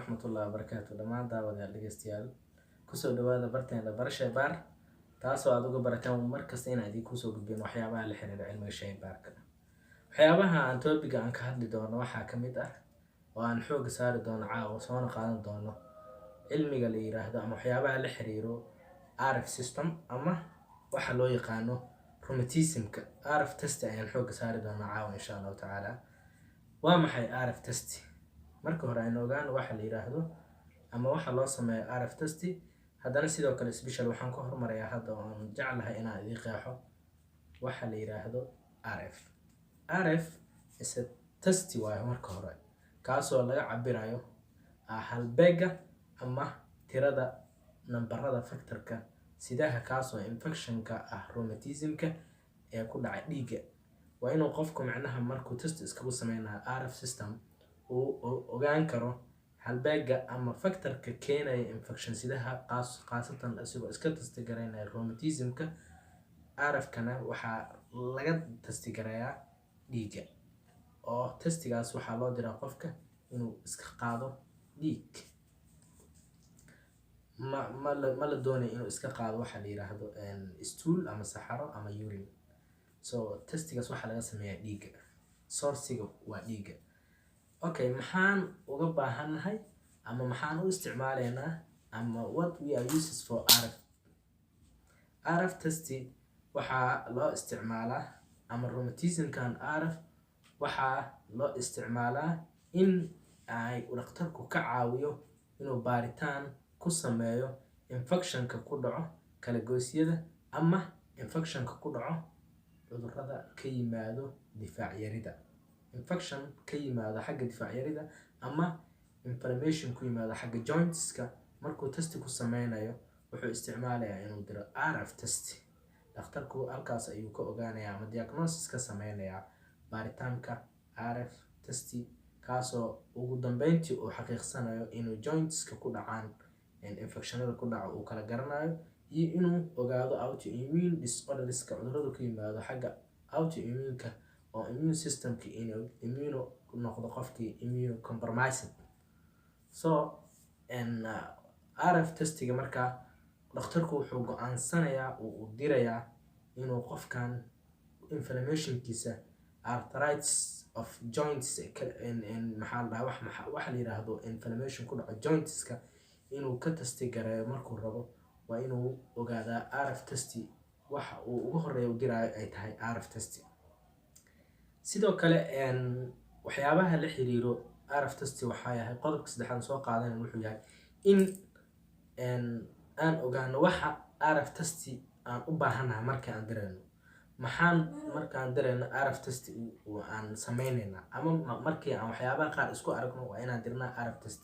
Waraxmatullahi wabarakaatu. Dhammaan daawadayaal, dhegeystayaal, kusoo dhawaada barteena Bara Shaybaar, taasoo aad uga barataan markasta inaan idiin kusoo gudbin waxyaabaha la xiriira cilmiga shaybaarka. Waxyaabaha aan topic-ga aan ka hadli doono waxaa ka mid ah oo aan xooga saari doono caawa, soona qaadan doono cilmiga la yiraahdo ama waxyaabaha la xiriiro RF system ama waxa loo yaqaano rheumatismka. RF test ayaan xooga saari doonaa caawa, insha Allahu tacaala. Waa maxay RF test? Marka hore aynu ogaano waxa la yiraahdo ama waxa loo sameeyo RF test. Haddana sidoo kale special waxaan ku hormarayaa hadda oo aan jeclahay inaan idiin qeexo waxa la yiraahdo RF. RF is a test waayo marka hore, kaasoo laga cabirayo halbeega ama tirada nambarada factorka sidaha, kaasoo infectionka ah rheumatismka ee ku dhaca dhiigga. Waa inuu qofku macnaha markuu test iskagu sameynayo RF system uu ogaan karo halbeega ama factorka keenaya infection sidaha, khaasatan isagoo iska test garaynaya rheumatismka. RF-kana waxaa laga test garayaa dhiigga, oo testigaas waxaa loo diraa qofka inuu iska qaado dhiig. Ma la doonayo inuu iska qaado waxa la yiraahdo stool ama saxaro ama urine. So testigaas waxaa laga sameeyaa dhiigga, source-iga waa dhiigga. Okay, maxaan uga baahannahay ama maxaan u isticmaalaynaa ama what we are uses for RF? RF test waxaa loo isticmaalaa ama rheumatismkan RF waxaa loo isticmaalaa in ay dhakhtarku ka caawiyo inuu baaritaan ku sameeyo infectionka ku dhaco kala-goysyada ama infectionka ku dhaco cudurrada ka yimaado difaac yarida, infection ka yimaado xagga difaac yarida ama inflammation ku yimaado xagga jointska. Markuu test ku sameynayo, wuxuu isticmaalayaa inuu diro RF test. Dhakhtarku halkaas ayuu ka ogaanayaa ama diagnosis ka sameynayaa baaritaanka RF test, kaasoo ugu dambeyntii uu xaqiiqsanayo inuu jointska ku dhacaan infectionada ku dhaco uu kala garanayo, iyo inuu ogaado autoimmune disorderska, cudurada ku yimaado xagga autoimmune-ka oo immune systemka inuu immune noqdo qofkii immunocompromised. So RF testiga markaa dhakhtarku wuxuu go-aansanayaa oo uu dirayaa inuu qofkan inflammationkiisa arthritis of joints, maxaa la dhahaa, waxa la yiraahdo inflammation ku dhaco jointska, inuu ka test gareeyo markuu rabo, waa inuu ogaadaa RF test waxa uu ugu horeeya u diraayo ay tahay RF test. Sidoo kale waxyaabaha la xiriiro RF test waxaa yahay qodobka saddexaad soo qaadanay, wuxuu yahay in aan ogaano waxa RF test aan u baahanahay marka aan dirayno. Maxaan markaan dirayno RF test aan sameynayna ama markii aan waxyaabaha qaar isku aragno waa inaan dirnaa RF test?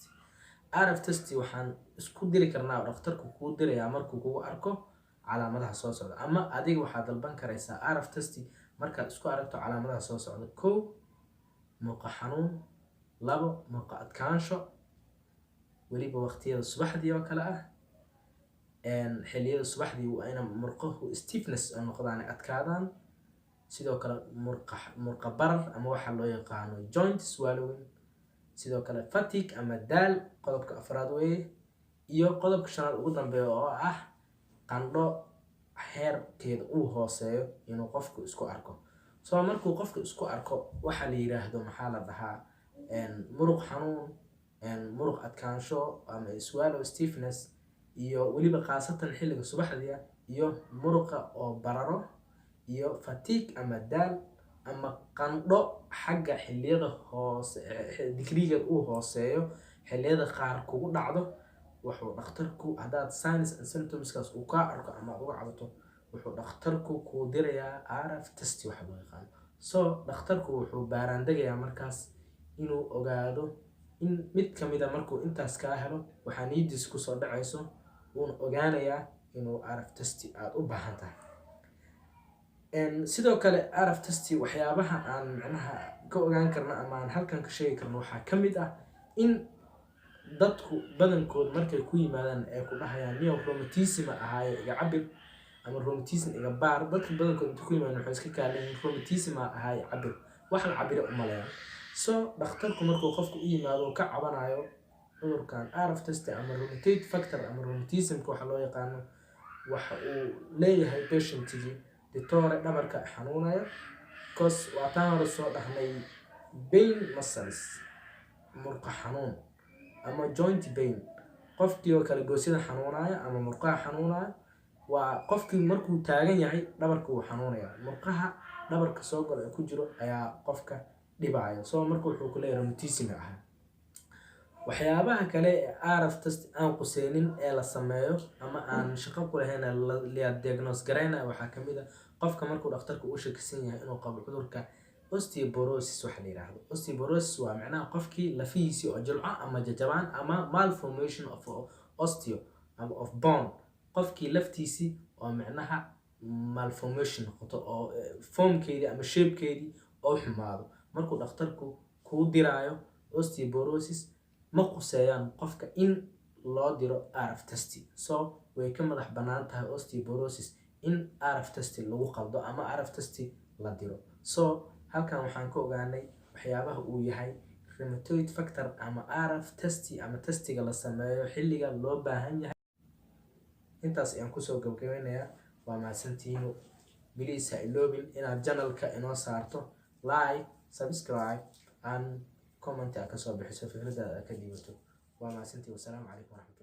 RF test waxaan isku diri karnaa oo dhakhtarku kuu dirayaa markuu kugu arko calaamadaha soo socda, ama adiga waxaad dalban karaysaa RF test markaad isku aragto calaamadaha soo socda: kow, murqa xanuun; labo, murqa adkaansho, weliba waqtiyada subaxdii oo kale ah. Xilliyada subaxdii waa ina murqahu stiffness oo noqdaan, ay adkaadaan. Sidoo kale murqa barar ama waxa loo yaqaano joint swelling. Sidoo kale fatigue ama daal, qodobka afraad weeye. Iyo qodobka shanaad ugu dambeeya oo ah qandho heerkeeda uu hooseeyo inuu qofku isku arko. So markuu qofku isku arko waxa la yiraahdo, maxaa la dhahaa, muruq xanuun, muruq adkaansho ama swelling, stiffness, iyo weliba khaasatan xilliga subaxdiia, iyo muruqa oo bararo, iyo fatigue ama daal, ama qandho xagga xilliyada hoose digriga uu hooseeyo xilliyada qaar kugu dhacdo, wuxuu dhakhtarku, haddaad signs and symptomskaas uu kaa arko ama aad uga cabato, wuxuu dhakhtarku kuu dirayaa RF test waxa loo yaqaano. So dhakhtarku wuxuu baaraandegayaa markaas inuu ogaado in mid kamida. Markuu intaas kaa helo, waxaa niyadiisa kusoo dhacayso, wuuna ogaanayaa inuu RF test aada u baahan tahay. Sidoo kale RF test waxyaabaha aan macnaha ka ogaan karno ama aan halkan ka sheegi karno waxaa ka mid ah in dadku badankood markay ku yimaadaan ay ku dhahayaan, "Niyow, rheumatism ahaaye, iga cabir ama rheumatism iga baar." Dadka badankood inta ku yimaadaan waxay iska kaaleyihin, "Rheumatism ahaaye, cabir." Wax la cabire umaleeyaan. So dhakhtarku markuu qofku u yimaado oo ka cabanayo Cudurkan RF test ama rheumatoid factor ama rheumatismka waxa loo yaqaano, waxa uu leeyahay patientigii: "Doctor, dhabarka xanuunaya," cause waa taan hore soo dhahnay, pain muscles, murqa xanuun ama joint pain. Qofkii oo kale goosyada xanuunaya ama murqaha xanuunaya, waa qofkii markuu taagan yahay dhabarka wuu xanuunaya, murqaha dhabarka soo galo ee ku jiro ayaa qofka dhibaya. So marka wuxuu ku leeyahay rheumatism ahaa. Waxyaabaha kale ee RF test aan quseynin ee la sameeyo ama aan shaqo ku lahayn la diagnose gareynayo waxaa kamid ah qofka markuu dhakhtarka u shakisan yahay inuu qabo cudurka osteoporosis waxa la yiraahdo. Osteoporosis waa macnaha qofkii lafihiisii oo jilco ama jajabaan ama malformation of osteo ama of bone, qofkii laftiisii oo macnaha malformation noqoto oo formkeedii ama shapekeedii oo xumaado. Markuu dhakhtarku kuu diraayo osteoporosis, ma quseeyaan qofka in loo diro RF test. So way ka madax bannaan tahay osteoporosis in RF test lagu qaldo ama RF test la diro. So halkan waxaan ka ogaanay waxyaabaha uu yahay rheumatoid factor ama RF test ama testiga la sameeyo xilliga loo baahan yahay. Intaas ayaan kusoo gabagabeynayaa. Waa mahadsantihiin. Please ha iloobin inaad channelka inoo saarto like, subscribe and comment, aad kasoo bixiso fikradaada, aad ka dhiibato. Waa mahadsantihiin. Wasalaamu calaykum waraxmatullahi.